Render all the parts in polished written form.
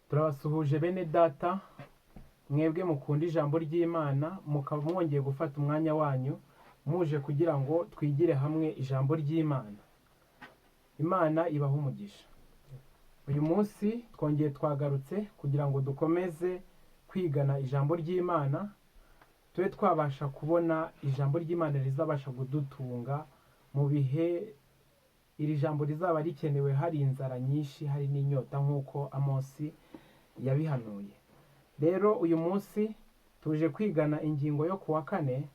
Turabasuhuje bene data, mwebwe mukunda ijambo ry'Imana, mukaba mwongeye gufata umwanya wanyu muje kugira ngo twigire hamwe ijambo ry'Imana. Imana ibahe umugisha. Uyu munsi twongeye twagarutse kugira ngo dukomeze kwigana ijambo ry'Imana, tube twabasha kubona ijambo ry'Imana rizabasha kudutunga mu bihe iri jambo rizaba rikenewe, hari inzara nyinshi, hari n'inyota nk'uko Amosi yabihanuye. Rero uyu munsi tuje kwigana ingingo yo ku wa kane,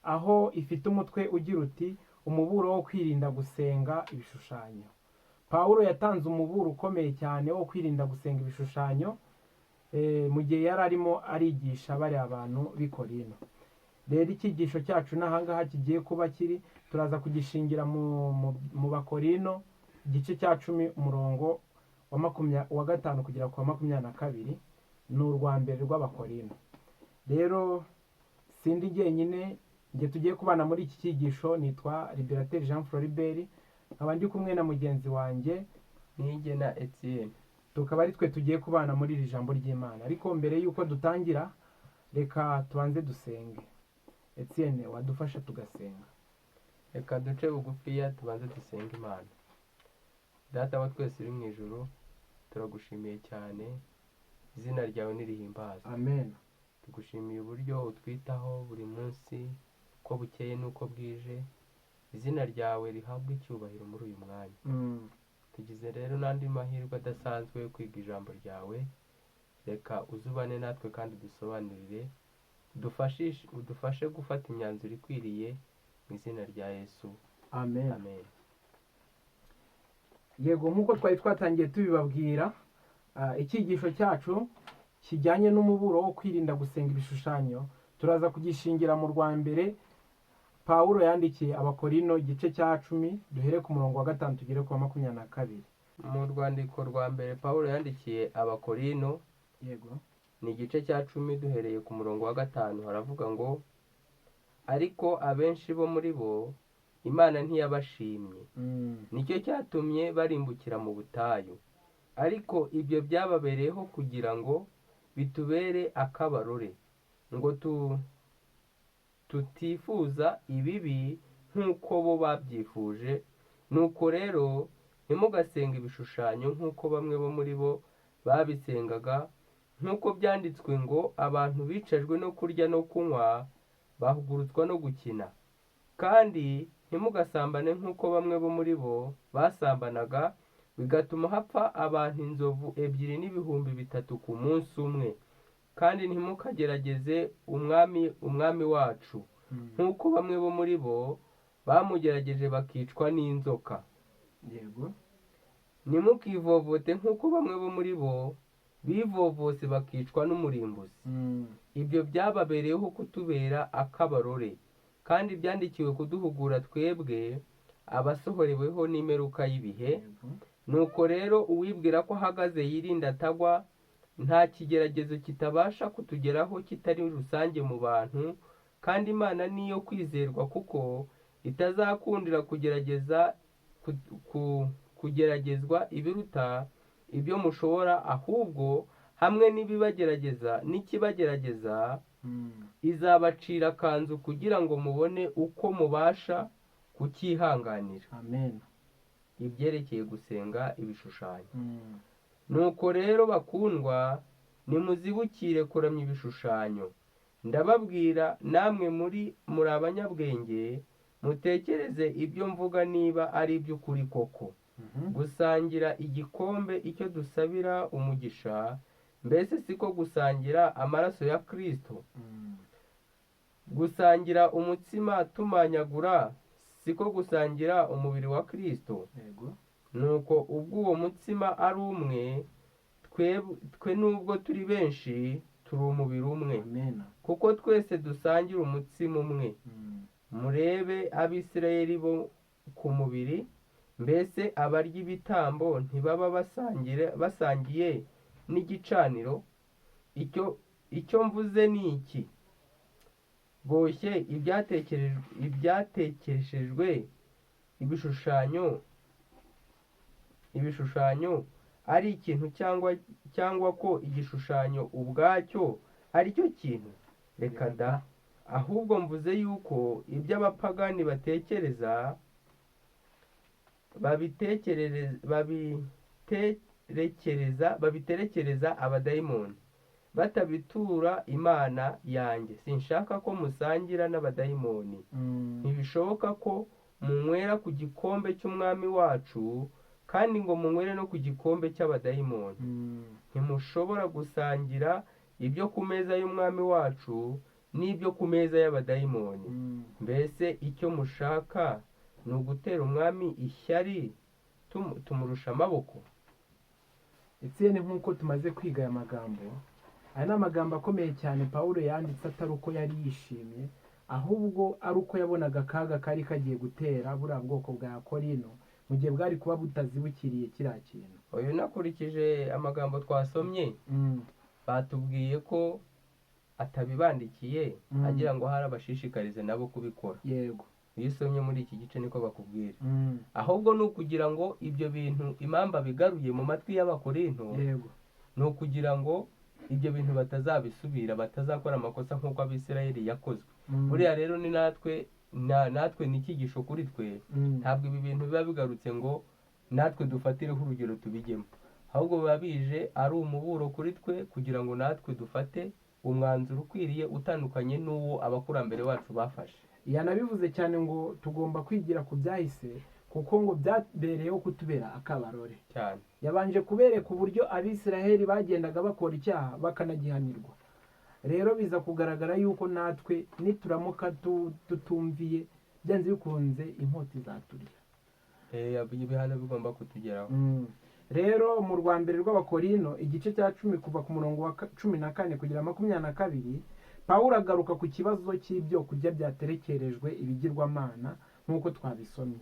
aho ifite umutwe ugira uti: "Umuburo wo kwirinda gusenga ibishushanyo." Pawulo yatanze umuburo ukomeye cyane wo kwirinda gusenga ibishushanyo mu gihe yari arimo arigisha bariya bantu b'i Korinto. Rero icyigisho cyacu n'ahangaha kigiye kuba kiri, turaza kugishingira mu Bakorino igice cya 10, umurongo wa 5 kugera ku wa 22. Ni urwa mbere rw'Abakorino. Rero sindi jyenyine, njye tugiye kubana muri iki cyigisho nitwa Liberateur Jean Floribert, nkaba ndi kumwe na mugenzi wanjye Niyigena Etienne. Tukaba ari twe tugiye kubana muri iri jambo ry'Imana. Ariko mbere y'uko dutangira, reka tubanze dusenge. Etienne, wadufasha tugasenga? Reka duce bugufiya tubanze dusenge Imana. Data wa twese uri mu ijuru, turagushimiye cyane, izina ryawe nirihimbazwe. Amen. Tugushimiye uburyo utwitaho buri munsi, uko bukeye n'uko bwije. Izina ryawe rihabwe icyubahiro muri uyu mwanya. Tugize rero n'andi mahirwe adasanzwe yo kwiga ijambo ryawe. Reka uzubane natwe kandi udusobanurire, udufashe gufata imyanzuro ikwiriye, mu izina rya Yesu. Amen. Amen. Yego, nk'uko twari twatangiye tubibabwira, icyigisho cyacu kijyanye n'umuburo wo kwirinda gusenga ibishushanyo turaza kugishingira mu rwa mbere Pawulo yandikiye Abakorino, igice cya 10, duhere ku murongo wa 5 tugere ku wa 22. Mu rwandiko rwa mbere Pawulo yandikiye Abakorino, ni igice cya 10, duhereye ku murongo wa 5, haravuga ngo: "Ariko abenshi bo muri bo Imana ntiyabashimye, nicyo cyatumye barimbukira mu butayu. Ariko ibyo byababereyeho kugira ngo bitubere akabarore, ngo tutifuza ibibi nk'uko bo babyifuje. Nuko rero ntimugasenge ibishushanyo nk'uko bamwe bo muri bo babisengaga, nk'uko byanditswe ngo: 'Abantu bicajwe no kurya no kunywa, bahugurutswa no gukina.' Kandi ntimugasambane nk'uko bamwe bo muri bo basambanaga, bigatuma hapfa abantu 2 300 ku munsi umwe. Kandi ntimukagerageze Umwami wacu, nk'uko bamwe bo muri bo bamugerageje bakicwa n'inzoka. Ntimukivovote nk'uko bamwe bo muri bo bivovose bakicwa n'umurimbuzi. Ibyo byababereyeho kutubera akabarore, kandi byandikiwe kuduhugura twebwe abasohoreweho n'imperuka y'ibihe. Nuko rero uwibwira ko ahagaze yirinda atagwa. Nta kigeragezo kitabasha kutugeraho kitari rusange mu bantu, kandi Imana niyo kwizerwa, kuko itazakundira kugeragezwa ibiruta ibyo mushobora, ahubwo hamwe n'ibibagerageza n'ikibagerageza izabacira akanzu kugira ngo mubone uko mubasha kucyihanganira." Amen. Ibyerekeye gusenga ibishushanyo. Nuko rero bakundwa, nimuzibukire kuramya ibishushanyo. Ndababwira namwe muri abanyabwenge, mutekereze ibyo mvuga niba ari iby'ukuri koko. Gusangira igikombe icyo dusabira umugisha, mbese siko gusangira amaraso ya Kristo? Gusangira umutsima tumanyagura, siko gusangira umubiri wa Kristo? Nuko ubwo uwo mutsima ari umwe, twe nubwo turi benshi turi umubiri umwe, Amen. kuko twese dusangira umutsima umwe. Murebe Abisirayeli bo ku mubiri: mbese abarya ibitambo ntibaba basangiye n'igicaniro? Icyo mvuze ni iki: Boshye ibyatekeshejwe ibishushanyo. ari ikintu cyangwa ko igishushanyo ubwacyo ari cyo kintu? Reka da! Ahubwo mvuze yuko ibyo abapagani batekereza babiterekereza abadayimoni, batabitura Imana yanjye. Sinshaka ko musangira n'abadayimoni. Ntibishoboka ko munywera ku gikombe cy'Umwami wacu kandi ngo munywere no ku gikombe cy'abadayimoni. Ntimushobora gusangira ibyo ku meza y'Umwami wacu n'ibyo ku meza y'abadayimoni. Mbese icyo mushaka ni ugutera Umwami ishyari tumurusha amaboko? Etienne, nk'uko tumaze kwiga aya magambo, aya ni amagambo akomeye cyane Pawulo yanditse atari uko yari yishimye, ahubwo ari uko yabonaga akaga kari kagiye gutera buriya bwoko bwa Korino mu gihe bwari kuba butazibukiriye kiriya kintu. Uyu nakurikije amagambo twasomye, batubwiye ko atabibandikiye agira ngo hari abashishikarize nabo kubikora. Iyo usomye muri iki gice niko bakubwira. Ahubwo ni ukugira ngo ibyo bintu impamvu abigaruye mu matwi y'Abakorinto, ni ukugira ngo ibyo bintu batazabisubira, batazakora amakosa nk'uko Abisirayeli yakozwe. Buriya rero ni natwe natwe ni icyigisho kuri twe. Ntabwo ibi bintu biba bigarutse ngo natwe dufatireho urugero tubijyemo, ahubwo biba bije ari umuburo kuri twe kugira ngo natwe dufate umwanzuro ukwiriye utandukanye n'uwo abakurambere bacu bafashe. Yanabivuze cyane ngo tugomba kwigira ku byahise, kuko ngo byabereyeho kutubera akabarore. Cyane. Yabanje kubereka uburyo Abisiraheli bagendaga bakora icyaha bakanagihanirwa. Rero biza kugaragara yuko natwe nituramuka tutumviye, byanze bikunze inkota izaturya. Ibihano bigomba kutugeraho. Rero mu rwa mbere rw'Abakorino igice cya 10 kuva ku murongo wa 14 kugera 22, Pawulo agaruka ku kibazo cy'ibyo kurya byaterekerejwe ibigirwamana nk'uko twabisomye.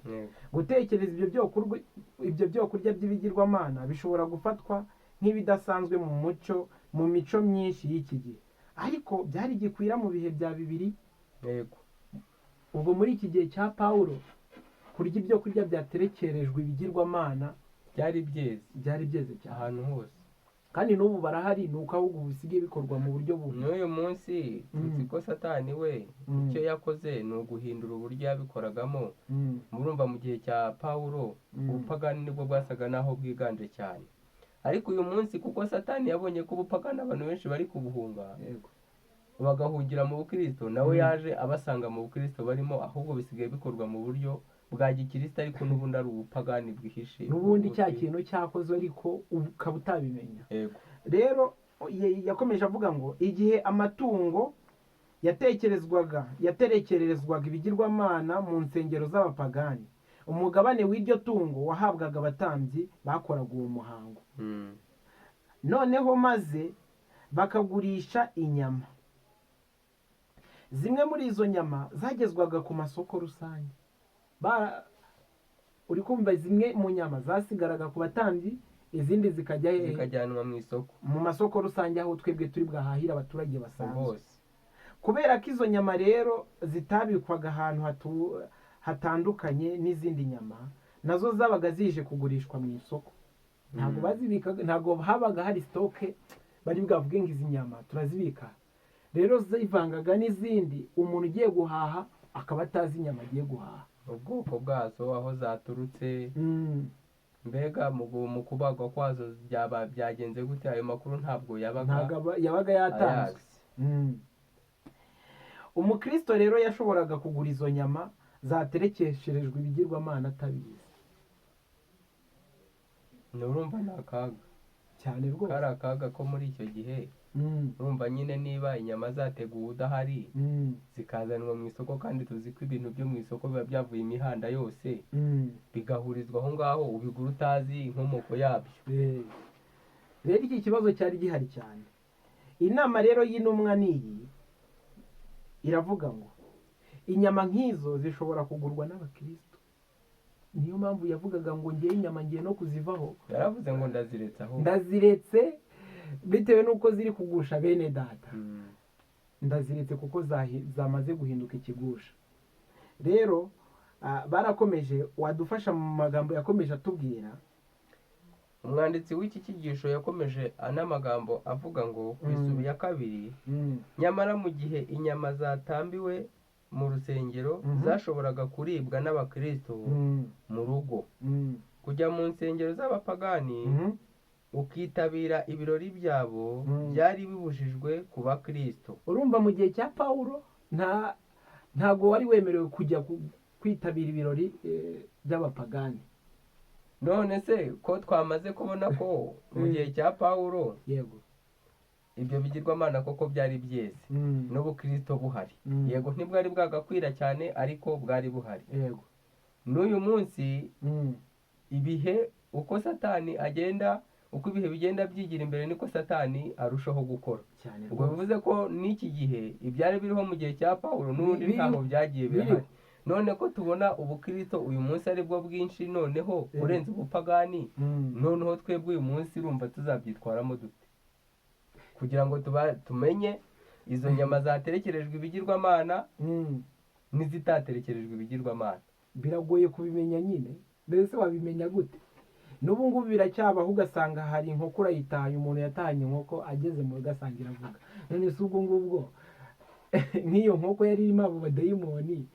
Gutekereza ibyo byo kurya by'ibigirwamana bishobora gufatwa nk'ibidasanzwe mu mico myinshi y'iki gihe, ariko byari gikwira mu bihe bya Bibiri. Ubwo muri iki gihe cya Pawulo, kurya ibyo kurya byaterekerejwe ibigirwamana byari byeze, byari byeze cyane ahantu hose. Kandi n'ubu barahari, ni uko ahubwo bisigaye bikorwa mu buryo bubi. N'uyu munsi tuzi ko Satani we icyo yakoze ni uguhindura uburyo yabikoragamo. Murumva mu gihe cya Pawulo ubupagani nibwo bwasaga n'aho bwiganje cyane, ariko uyu munsi kuko Satani yabonye ko ubupagani abantu benshi bari kubuhunga bagahungira mu bukristo, nawe yaje abasanga mu bukristo barimo, ahubwo bisigaye bikorwa mu buryo bwa gikristo, ariko n'ubundi ari ubupagani bwihishe. N'ubundi cya kintu cyakozwe ariko ukaba utabimenya. Rero yakomeje avuga ngo igihe amatungo yaterekerezwaga ibigirwamana mu nsengero z'abapagani, umugabane w'iryo tungo wahabwaga abatambyi bakoraga uwo muhango. Noneho maze bakagurisha inyama. Zimwe muri izo nyama zagezwaga ku masoko rusange. Uri kumva, zimwe mu nyama zasigaraga ku batambyi, izindi zikajya hehe? Zikajyanwa mu isoko, mu masoko rusange, aho twebwe turi bwahahira abaturage basanzwe. Bose. Kubera ko izo nyama rero zitabikwaga ahantu hatandukanye n'izindi nyama, nazo zabaga zije kugurishwa mu isoko. Ntabwo bazibikaga, ntabwo habaga hari stock bari bwavuge ngo izi nyama turazibika. Rero zivangaga n'izindi, umuntu ugiye guhaha akaba atazi inyama agiye guhaha, ubwoko bwazo, aho zaturutse, mbega mu kubagwa kwazo byaba byagenze gute, ayo makuru ntabwo yabaga ntabwo yabaga yatanzwe. Ayazi. Umukristo rero yashoboraga kugura izo nyama zaterekesherejwe ibigirwamana atabizi. Urumva ni akaga. Cyane rwose. Kari akaga ko muri icyo gihe. Urumva nyine niba inyama zateguwe udahari, zikazanwa mu isoko, kandi tuzi ko ibintu byo mu isoko biba byavuye imihanda yose, bigahurizwa aho ngaho, ubigura utazi inkomoko yabyo. Rero iki kibazo cyari gihari cyane. Inama rero y'intumwa ni iyi, iravuga ngo inyama nk'izo zishobora kugurwa n'abakristo. Niyo mpamvu yavugaga ngo ngewe inyama ngiye no kuzivaho. Yaravuze ngo ndaziretse aho. Ndaziretse bitewe n'uko ziri kugusha bene data. Ndaziretse kuko zamaze guhinduka ikigusha. Rero barakomeje, wadufasha mu magambo yakomeje atubwira. Umwanditsi w'iki cyigisho yakomeje anamagambo avuga ngo ku isubi ya kabiri, nyamara mu gihe inyama zatambiwe mu rusengero zashoboraga kuribwa n'abakristo mu rugo, kujya mu nsengero z'abapagani ukitabira ibirori byabo byari bibujijwe ku bakristo. Urumva mu gihe cya Pawulo ntago wari wemerewe kujya kwitabira ibirori by'abapagani. None se ko twamaze kubona ko mu gihe cya Pawulo yego ibyo bigirwamana koko byari byeze, n'ubukristo buhari, yego ntibwari bwagakwira cyane ariko bwari buhari. Yego n'uyu munsi ibihe uko Satani agenda, uko ibihe bigenda byigira imbere niko Satani arushaho gukora cyane. Ubwo bivuze ko n'iki gihe ibyari biriho mu gihe cya Pawulo n'ubundi ntaho byagiye birahari. None ko tubona ubukristo uyu munsi ari bwo bwinshi noneho kurenza ubupagani, noneho twebwe uyu munsi urumva tuzabyitwaramo dute kugira ngo tumenye izo nyama zaterekerejwe ibigirwamana n'izitaterekerejwe ibigirwamana? Biragoye kubimenya nyine, mbese wabimenya gute? N'ubu ngubu biracyabaho, ugasanga hari inkoko urayitaye, umuntu yatahanye inkoko ageze mu rugo asanga iravuga. None se ubwo ngubwo nk'iyo nkoko yari irimo abo badayimoni?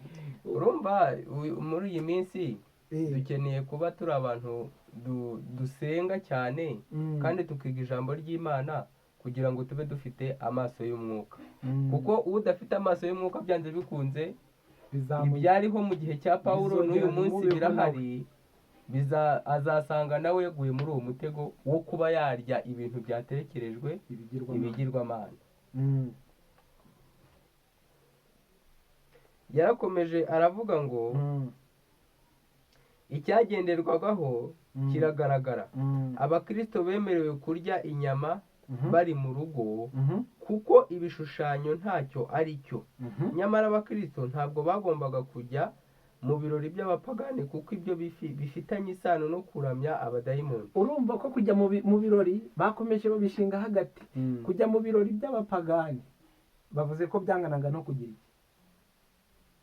Urumva muri iyi minsi dukeneye kuba turi abantu dusenga cyane kandi tukiga ijambo ry'Imana kugira ngo tube dufite amaso y'umwuka, kuko udafite amaso y'umwuka byanze bikunze ibyariho mu gihe cya Pawulo n'uyu munsi birahari, azasanga nawe yaguye muri uwo mutego wo kuba yarya ibintu byatekerejwe ibigirwamana. Yarakomeje aravuga ngo icyagenderwagaho kiragaragara, abakristo bemerewe kurya inyama bari mu rugo kuko ibishushanyo ntacyo ari cyo. Nyamara abakristo ntabwo bagombaga kujya mu birori by'abapagani kuko ibyo bifitanye isano no kuramya abadayimoni. Urumva ko kujya mu birori bakomeje babishinga hagati. Kujya mu birori by'abapagani bavuze ko byanganaga no kugira iki?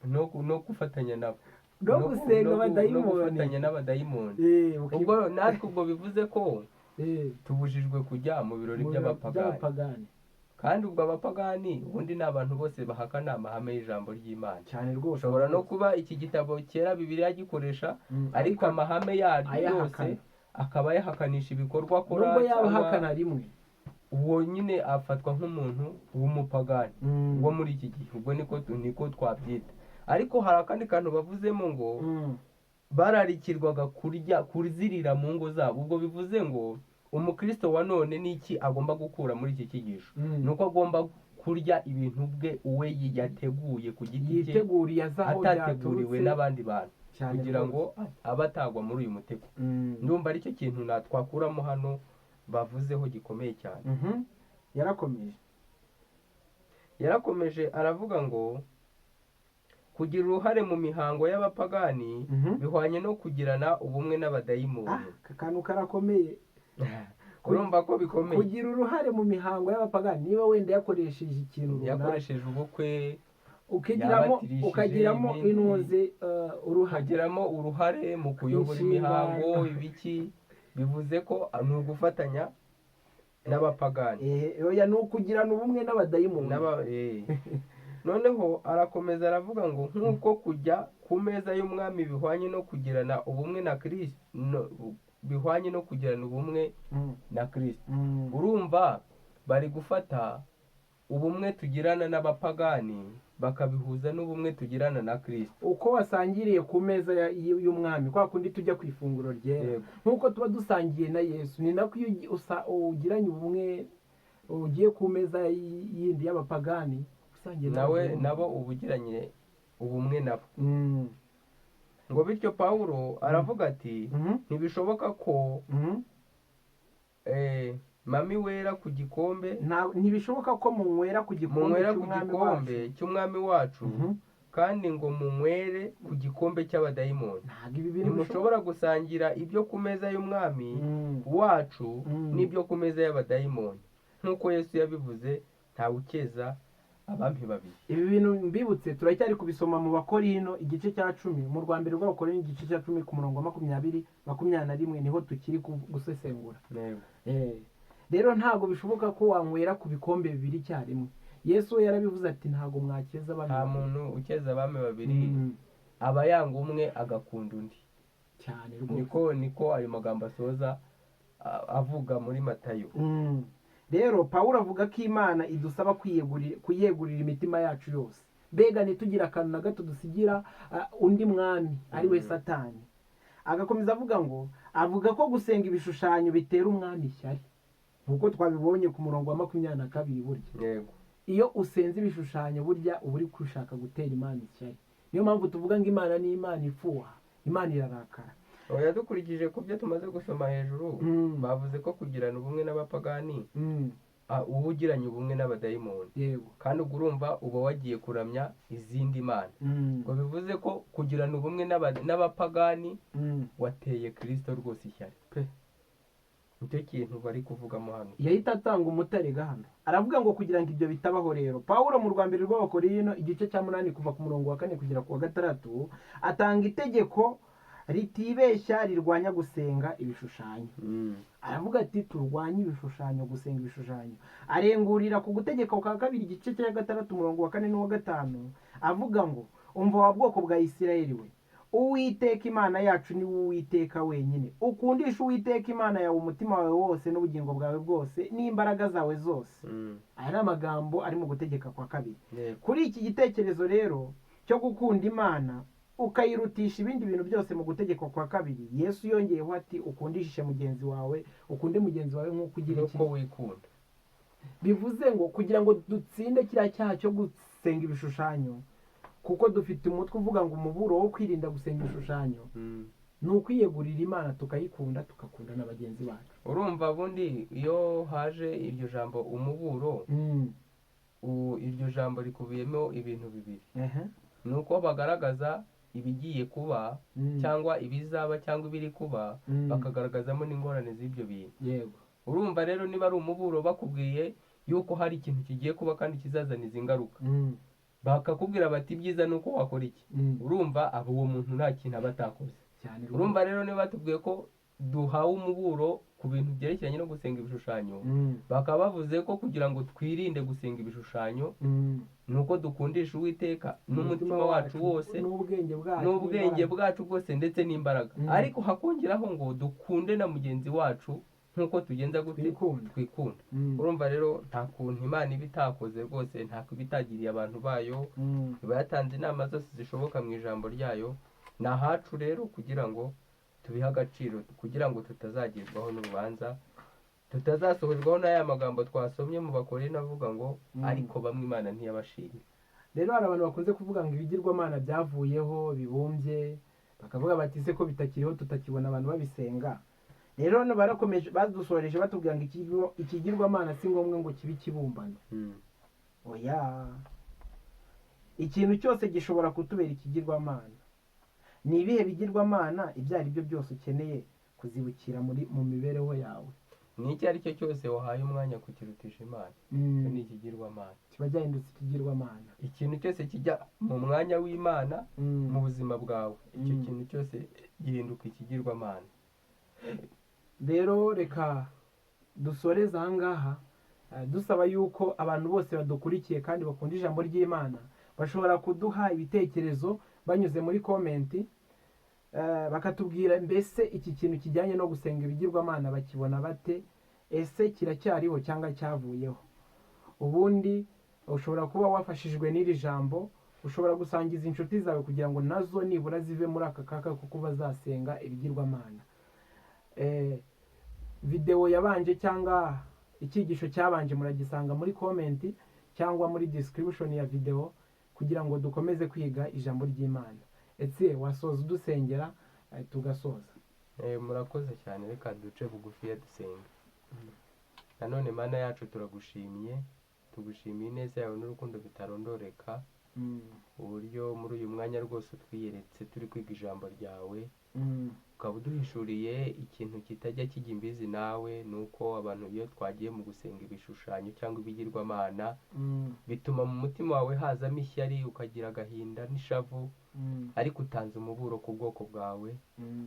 No gufatanya nabo, no gusenga abadayimoni, no gufatanya n'abadayimoni. Ubwo natwe ubwo bivuze ko tubujijwe kujya mu birori by'abapagani. Kandi ubwo abapagani ubundi ni abantu bose bahakana amahame y'ijambo ry'Imana. Cyane rwose. Ushobora no kuba iki gitabo cyera Bibiliya gikoresha, ariko amahame yaryo yose akaba yahakanisha ibikorwa akora, nubwo yaba ahakana rimwe, uwo nyine afatwa nk'umuntu w'umupagani wo muri iki gihe. Ubwo niko twabyita. Ariko hari akandi kantu bavuzemo ngo bararikirwaga kurya kuzirira mu ngo zabo. Ubwo bivuze ngo umukristo wa none niki agomba gukura muri iki cyigisho? Nuko agomba kurya ibintu bwe uwe yateguye ku giti cye, atateguriwe n'abandi bantu, kugira ngo abe atagwa muri uyu mutego. Ndumva aricyo kintu natwakuramo hano bavuzeho gikomeye cyane. Yarakomeje aravuga ngo kugira uruhare mu mihango y'abapagani bihwanye no kugirana ubumwe n'abadayimoni. Aka kantu karakomeye. Urumva ko bikomeye. Kugira uruhare mu mihango y'abapagani, niba wenda yakoresheje ikintu runaka, yakoresheje ubukwe, ukagiramo inuze uruhagiramo uruhare mu kuyobora imihango ibiki, bivuze ko ni ugufatanya n'abapagani. Oya, ni ukugirana ubumwe n'abadayimoni. Noneho arakomeza aravuga ngo nk'uko kujya ku meza y'umwami bihwanye no kugirana ubumwe na Kristo, bihwanye no kugirana ubumwe na Kristo. Urumva bari gufata ubumwe tugirana n'abapagani bakabihuza n'ubumwe tugirana na Kristo. Uko wasangiriye ku meza y'umwami, kwa kundi tujya ku ifunguro ryera, nk'uko tuba dusangiye na Yesu, ni nako iyo ugiranye ubumwe ugiye ku meza yindi y'abapagani nawe nabo ubugiranye ubumwe nabo. Ngo bityo Pawulo aravuga ati ntibishoboka ko mami wera ku gikombe, ntibishoboka ko munywera ku gikombe cy'umwami wacu, kandi ngo munywere ku gikombe cy'abadayimoni. Ntimushobora gusangira ibyo ku meza y'umwami wacu n'ibyo ku meza y'abadayimoni. Nk'uko Yesu yabivuze, ntawukeza Abami babiri. Ibi bintu mbibutse turacyari kubisoma mu Bakorino igice cya 10, mu rwa mbere rw'Abakorino igice cya 10 ku murongo wa 20 21, niho tukiri gusesengura. Rero ntabwo bishoboka ko wanywera ku bikombe bibiri icyarimwe. Yesu we yarabivuze ati ntabwo mwakeza abami Nta babiri. muntu ukeza abami babiri, aba yanga umwe agakunda undi. Cyane rwose. Niko ayo magambo asoza avuga muri Matayo. Rero Pawulo avuga ko Imana idusaba kuyegurira imitima yacu yose, mbega ntitugire akantu na gato dusigira undi mwami ari we Satani. Agakomeza avuga ngo avuga ko gusenga ibishushanyo bitera umwami ishyari, nk'uko twabibonye ku murongo wa 22 burya. Iyo usenze ibishushanyo burya uba uri gushaka gutera Imana ishyari. Niyo mpamvu tuvuga ngo Imana ni Imana ifuha, Imana irarakara. Oya, dukurikije ku byo tumaze gusoma hejuru, bavuze ko kugirana ubumwe n'abapagani, uba ugiranye ubumwe n'abadayimoni. Kandi ubwo urumva uba wagiye kuramya izindi mana. Ngo bivuze ko kugirana ubumwe n'abapagani wateye Kristo rwose ishyari. Pe. Nicyo kintu bari kuvugamo hano. Yahita atanga umutarega hano, aravuga ngo kugira ngo ibyo bitabaho rero, Pawulo mu rwa mbere rw'Abakorino igice cya 8 kuva ku murongo wa 4 kugera ku wa 6 atanga itegeko ritibeshya rirwanya gusenga ibishushanyo. Aravuga ati turwanye ibishushanyo, gusenga ibishushanyo. Arengurira ku gutegeka kwa kabiri igice cya 6 umurongo wa 4 n'uwa 5, avuga ngo umva wa bwoko bwa Isirayeli we, Uwiteka Imana yacu ni wowe Uwiteka wenyine. Ukundisha Uwiteka Imana yawe umutima wawe wose n'ubugingo bwawe bwose n'imbaraga zawe zose. Aya ni amagambo ari mu gutegeka kwa kabiri. Kuri iki gitekerezo rero cyo gukunda Imana ukayirutisha ibindi bintu byose mu gutegeka kwa kabiri, Yesu yongeyeho ati ukundishe mugenzi wawe, ukunde mugenzi wawe nk'uko ugira iki? Nk'uko wikunda. Bivuze ngo kugira ngo dutsinde kiriya cyaha cyo gusenga ibishushanyo, kuko dufite umutwe uvuga ngo umuburo wo kwirinda gusenga ibishushanyo, ni ukwiyegurira Imana tukayikunda, tugakunda na bagenzi bacu. Urumva bundi iyo haje iryo jambo umuburo, iryo jambo rikubiyemo ibintu bibiri. Ni uko bagaragaza ibigiye kuba cyangwa ibizaba cyangwa ibiri kuba, bakagaragazamo n'ingorane z'ibyo bintu. Urumva rero niba ari umuburo bakubwiye yuko hari ikintu kigiye kuba kandi kizazana izi ngaruka, bakakubwira bati ibyiza ni uko wakora iki, urumva abo uwo muntu nta kintu aba atakoze. Cyane rwose. Urumva rero niba batubwiye ko duhawe umuburo ku bintu byerekeranye no gusenga ibishushanyo, bakaba bavuze ko kugira ngo twirinde gusenga ibishushanyo ni uko dukundisha Uwiteka n'umutima wacu wose, n'ubwenge bwacu, n'ubwenge n'imbaraga. bwacu bwose ndetse n'imbaraga. Ariko hakongeraho ngo dukunde na mugenzi wacu nk'uko tugenza gute? Twikunda. Twikunda. Urumva rero nta kuntu Imana iba itakoze rwose, nta kuba itagiriye abantu bayo, iba yatanze inama zose zishoboka mu ijambo ryayo. Ni ahacu rero kugira ngo tubihe agaciro, kugira ngo tutazagirwaho n'urubanza, tutazasohorwaho n'aya magambo twasomye mu Bakorino avuga ngo ariko bamwe Imana ntiyabashimye. Rero hari abantu bakunze kuvuga ngo ibigirwamana byavuyeho bibumbye, bakavuga bati se ko bitakiriho tutakibona abantu babisenga. Rero hano barakomeje badusoreje batubwira ngo ikigirwamana si ngombwa ngo kibe ikibumbano. Oya, ikintu cyose gishobora kutubera ikigirwamana. Ni ibihe bigirwamana ibyo ari byo byose ukeneye kuzibukira mu mibereho yawe? Ni icyo ari cyo cyose wahaye umwanya kukirutisha Imana, icyo ni ikigirwamana. Kiba cyahindutse ikigirwamana. Ikintu cyose kijya mu mwanya w'Imana mu buzima bwawe, icyo kintu cyose gihinduka ikigirwamana. Rero reka dusoreze aha ngaha, dusaba yuko abantu bose badukurikiye kandi bakunda ijambo ry'Imana bashobora kuduha ibitekerezo banyuze muri komenti, bakatubwira mbese iki kintu kijyanye no gusenga ibigirwamana bakibona bate, ese kiracyariho cyangwa cyavuyeho. Ubundi ushobora kuba wafashijwe n'iri jambo, ushobora gusangiza inshuti zawe kugira ngo nazo nibura zive muri aka kaka ko kuba zasenga ibigirwamana. Videwo yabanje cyangwa icyigisho cyabanje muragisanga muri komenti cyangwa muri description ya videwo, kugira ngo dukomeze kwiga ijambo ry'Imana. Etse wasoza udusengera, tugasoza. Murakoze cyane, reka duce bugufi dusenga. Nanone Mana yacu turagushimye, tugushimiye ineza yawe n'urukundo bitarondoreka. Uburyo muri uyu mwanya rwose utwiyeretse turi kwiga ijambo ryawe, ukaba uduhishuriye ikintu kitajya kijya imbizi nawe, ni uko abantu iyo twagiye mu gusenga ibishushanyo cyangwa ibigirwamana, bituma mu mutima wawe hazamo ishyari, ukagira agahinda n'ishavu, ariko utanze umuburo ku bwoko bwawe.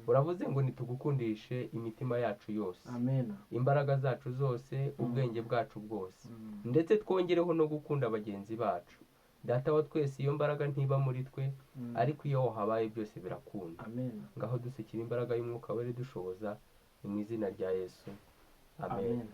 Uravuze ngo nitugukundishe imitima yacu yose, Amen. imbaraga zacu zose, ubwenge bwacu bwose, ndetse twongereho no gukunda bagenzi bacu. Data wa twese, iyo mbaraga ntiba muri twe, ariko iyo wahabaye byose birakunda. Amen. Ngaho dusukira imbaraga y'Umwuka Wera idushoboza, ni mu izina rya Yesu, amen. Amen.